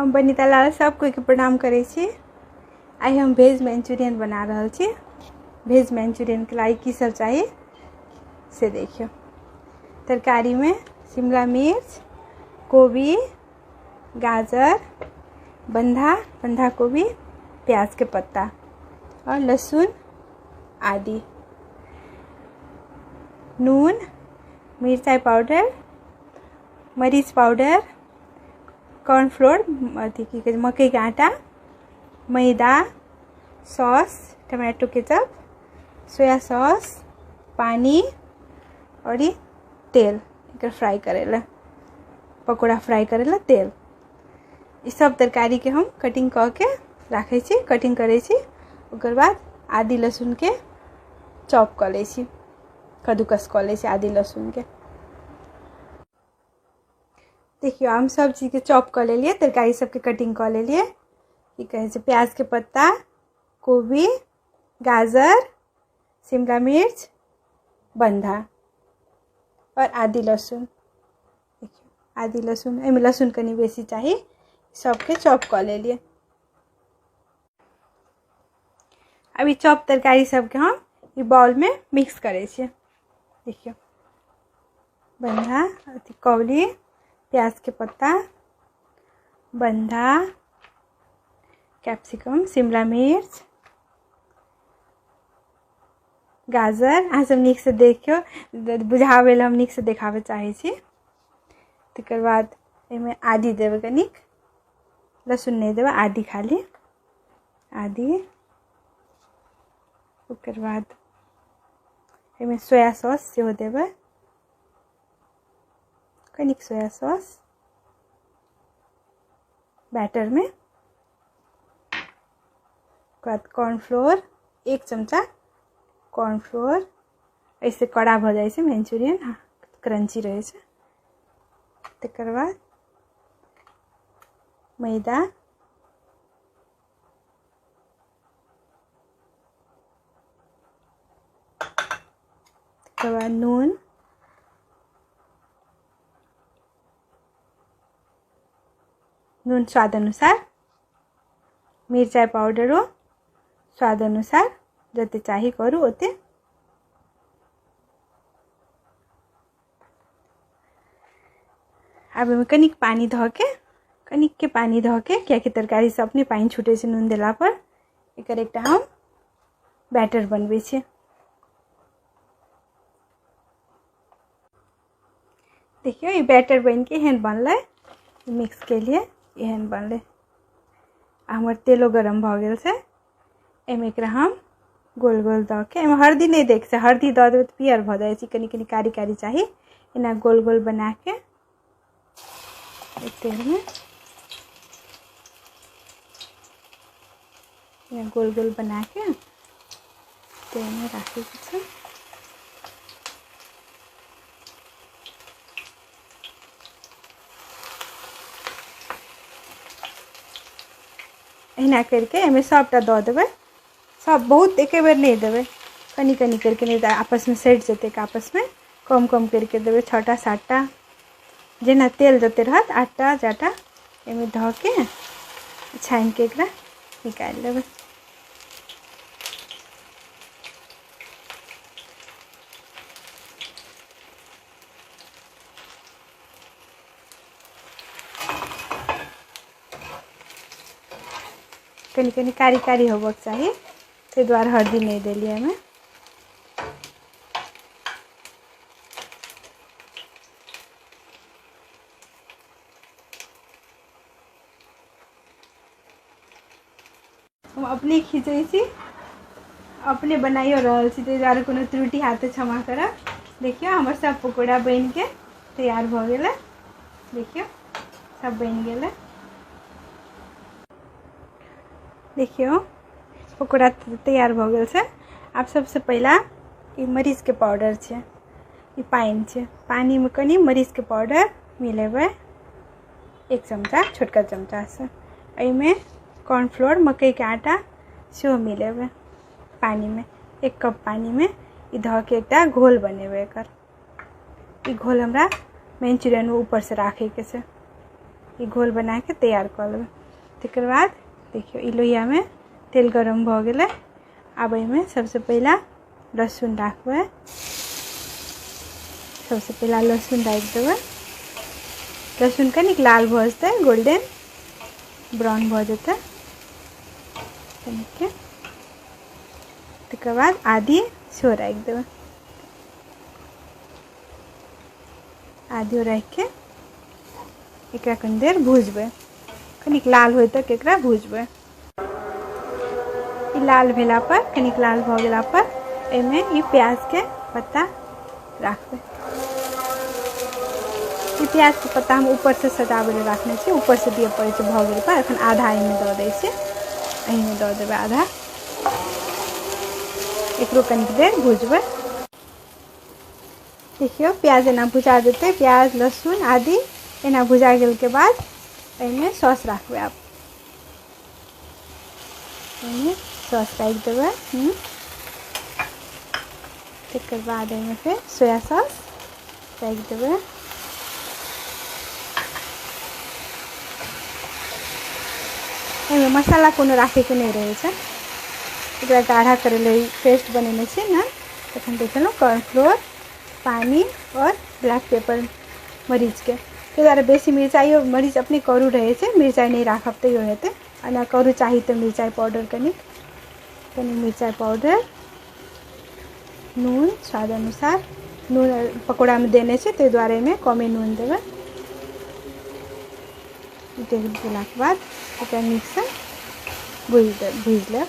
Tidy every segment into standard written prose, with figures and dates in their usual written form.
हम बनीता लाल सब कोई के प्रणाम करै छी। आइ हम वेज मंचूरियन बना रहल छी। वेज मंचूरियन के लिए की सब चाहिए से देखियो। तरकारी में शिमला मिर्च, गोभी, गाजर, बंधा गोभी, प्याज के पत्ता और लहसुन आदि, नून, मिर्चाई पाउडर, मरीच पाउडर, कॉर्नफ्लोर अथी की कहै छै मकई के आटा, मैदा, sauce, tomato ketchup, soya sauce, पानी और ई तेल एकर फ्राई करै ला, पकौड़ा फ्राई करै ला तेल। ई सब तरकारी के हम कटिंग कऽ के राखै छी, कटिंग करै छी। ओकर बाद आदि लहसुन के चॉप कऽ लै छी, कद्दूकस कऽ लै छी आदि लहसुन के। देखियौ हम सब चीज के चॉप कऽ लेलियै, तरकारी सबके कटिंग कऽ लेलियै। की कहै छै प्याज के पत्ता, कोबी, गाजर, शिमला मिर्च, बंधा और आदि लहसुन। देखियौ आदि लहसुन, एहिमे लहसुन कनि बेसी चाही, सबके चॉप कऽ लेलियै। अब ई चॉप तरकारी सबके हम ई बाउल में मिक्स करै छियै। देखियौ बंधा अथी कौली, प्याज के पत्ता, बंधा, कैप्सिकम, शिमला मिर्च, गाजर। अहाँ सब नीक से देखियौ, बुझाबै लए हम नीक से देखाबै चाहै छी। तकर बाद एहिमे आदि देबै कनिक, लहसुन नहि देबै, आदि खाली आदि। ओकर बाद एहिमे सोया सॉस सेहो देबै, कनिक सोया सॉस बैटरमे। ओकर बाद कॉर्नफ्लोर, 1 चमचा कॉर्नफ्लोर। एहिसँ कड़ा भऽ जाइ छै मंचूरियन, क्रंची रहै छै। तकर बाद मैदा, तकर बाद नून, नून स्वाद अनुसार, मिरचाइ पाउडरो स्वाद अनुसार, जते चाही करू ओते। आब एहिमे कनिक पानि धऽ के, कनिक के पानि धऽ के, कियाकि तरकारी से अपने पानि छूटै छै नून देला पर, एकर एकटा हम बैटर बनबै छी। देखियौ ई बैटर बनि के एहन बनलै, मिक्स केलियै एहन बनलै। आ हमर तेलो गरम भऽ गेल छै। एहिमे एकरा हम गोल गोल दऽ के, एहिमे हरदी नहि दैके छै, हरदी दऽ देबै तऽ पियर भऽ जाइ छै, कनि कनि कारी कारी चाही। एना गोल गोल बना के तेलमे एना गोल गोल बना के तेलमे राखैके छै। एहिना करिके एहिमे सबटा दऽ देबै, सब बहुत एके बेर नहि देबै, कनि कनि करिके, नहि तऽ आपसमे सटि जेतै। आपसमे कम कम करिके देबै, 6टा 7टा, जेना तेल जते रहत, 8टा 4टा एहिमे धऽ के छानिके एकरा निकालि लेबै। कनि कनि कारी कारी होबक चाही, ताहि दुआरे हरदी नहि देलियै एहिमे। हम अपने खींचै छी, अपने बनाइयो रहल छी, ताहि दुआरे कोनो त्रुटि हैत तऽ क्षमा करब। देखियौ हमर सब पकौड़ा बनिके तैयार भऽ गेलै। देखियौ सब बनि गेलै। देखियौ पकौड़ा तैयार भऽ गेल छै। आब सबसँ पहिला ई मरीचके पाउडर छै, ई पानि छै, पानिमे कनि मरीचके पाउडर मिलेबै, 1 चमचा, छोटका चमचासँ। एहिमे कॉर्नफ्लोर, मकईके आटा सेहो मिलेबै पानिमे, 1 कप पानिमे ई धऽ के एकटा घोल बनेबै। एकर ई घोल हमरा मंचूरियनमे ऊपरसँ राखैके छै। ई घोल बनाके तैयार कऽ लेबै। तकर बाद देखियौ ई लोहियामे तेल गरम भऽ गेलै। आब एहिमे सबसँ पहिला लहसुन राखबै। सबसँ पहिला लहसुन राखि देबै। लहसुन कनिक लाल भऽ जेतै, गोल्डन ब्राउन भऽ जेतै कनिकके। तकर बाद आदी सेहो राखि देबै। आदियो राखिके एकरा कनि देर भुजबै, कनिक लाल होय तक एकरा भुजबै। ई लाल भेला पर, कनिक लाल भऽ गेला पर एहिमे ई प्याजके पत्ता राखबै। ई प्याजके पत्ता हम ऊपरसँ सजाबै लए राखने छी, ऊपरसँ दिअ पड़ै छै भऽ गेल पर। एखन आधा एहिमे दऽ दै छियै, एहिमे दऽ देबै आधा। एकरो कनिक देर भुजबै। देखियौ प्याज एना भुजा जेतै, प्याज लहसुन आदि एना भुजा गेलके बाद एहिमे सॉस राखबै। आब एहिमे सॉस राखि देबै। तकर बाद एहिमे फेर सोया सॉस राखि देबै। एहिमे मसाला कोनो राखैके नहि रहै छै। एकरा गाढ़ा करै लेल पेस्ट बनेने छियै ने, तखन देखेलहुँ कॉर्नफ्लोर, पानि आओर ब्लैक पेपर, मरीचके। ताहि दुआरे बेसी मिरचाइयो, मरीच अपने करू रहै छै, मिरचाइ नहि राखब तैयो हेतै। एना करू चाही तऽ मिरचाइ पाउडर, कनिक कनि मिरचाइ पाउडर, नून स्वाद अनुसार। नून पकौड़ामे देने छै, ताहि दुआरे एहिमे कमे नून देबै। देलाके बाद ओकरा नीकसँ भुजि लेब।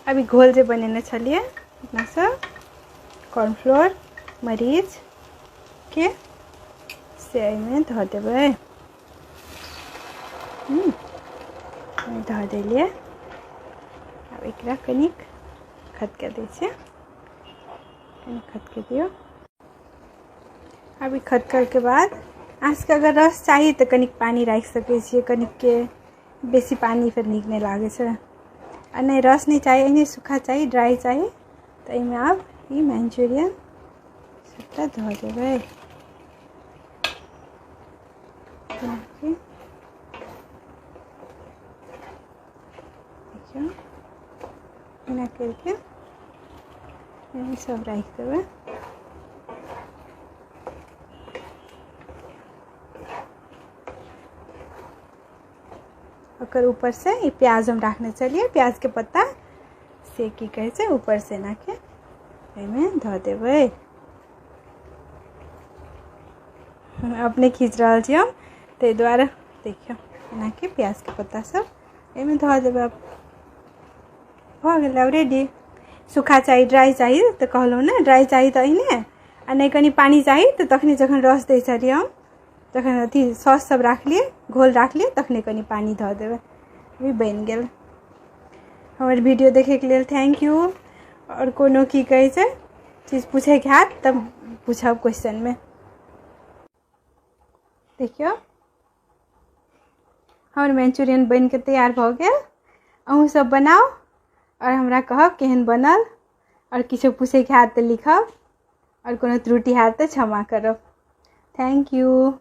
अभी घोल जे बनेने छलियै अपना सब, कॉर्नफ्लोर मरीच के, से एहिमे धऽ देबै। धऽ देलियै। आब एकरा कनिक खदके दै छियै, कनि खदके दियौ। आब ई खदकलके बाद अहाँ सबके अगर रस चाही तऽ कनिक पानि राखि सकै छियै, कनिकके बेसी पानि फेर नीक नहि लागै छै। आ नहि रस नहि चाही, एहने सूखा चाही, ड्राइ चाही, तऽ एहिमे आब ई मंचूरियन सबटा धऽ देबै। देखियौ एना करिके एहिमे सब राखि देबै। ओकर ऊपर से ई प्याज हम राखने छलियै, प्याजके पत्ता, से की कहै छै, ऊपर से एनाके एहिमे धऽ देबै। अपने खींच रहल छी हम, ताहि दुआरे। देखियौ एनाके प्याजके पत्ता सब एहिमे धऽ देबै। आब भऽ गेलै, आब रेडी। सूखा चाही, ड्राइ चाही तऽ कहलहुँ ने, ड्राइ चाही तऽ एहने, आ नहि कनि पानि चाही तऽ तखने जखन रस दै छलियै हम, तखन अथी सॉस सब राखलियै, घोल राखलियै, तखने कनि पानि धऽ देबै। अभी बनि गेल। हमर वीडियो देखैके लेल thank U. आओर कोनो की कहै छै चीज पूछैके हैत तऽ पूछब क्वेश्चनमे। देखियौ हमर मंचूरियन बनिके तैयार भऽ गेल। अहूँ सब बनाउ आओर हमरा कहब केहन बनल। आओर किछो पूछैके हैत तऽ लिखब, आओर कोनो त्रुटि हैत तऽ क्षमा करब। Thank you.